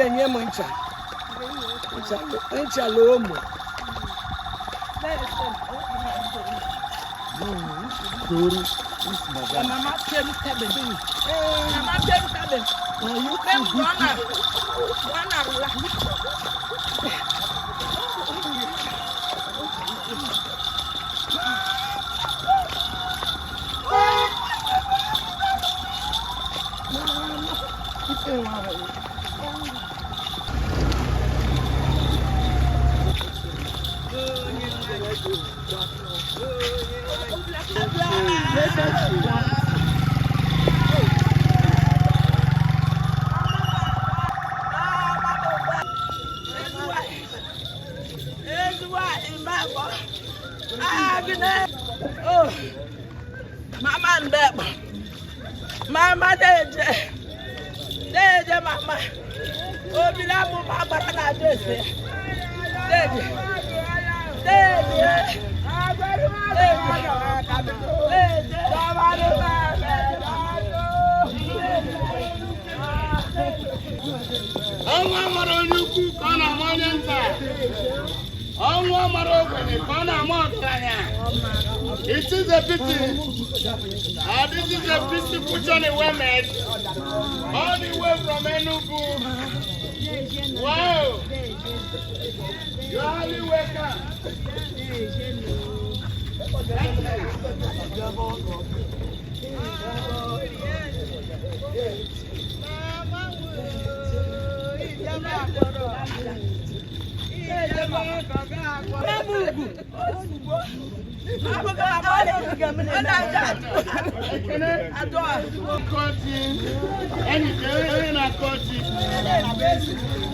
Na-enye m ncha ncha la omo. Mama teru tabe. Mama teru tabe. Mem wana. Wana rula. Mama ndebo. Mama deje. Deje mama. Obila mu ma bara na deje. Deje. Deje. Deje. Ọnwa mara onye ukwu ka ọ na-ama onye nta. Ọnwa mara ogbenye ka ọ na-ama ọgaranya. It is a pity. This is a peaceful journey we made all the way from Enugu. Wow. You are highly welcome. Ekene Kọji, enyi ka onye na-akọ ji.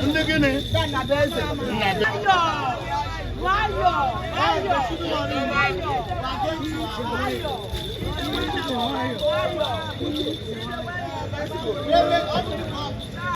Ndị gịnị? Nnabe.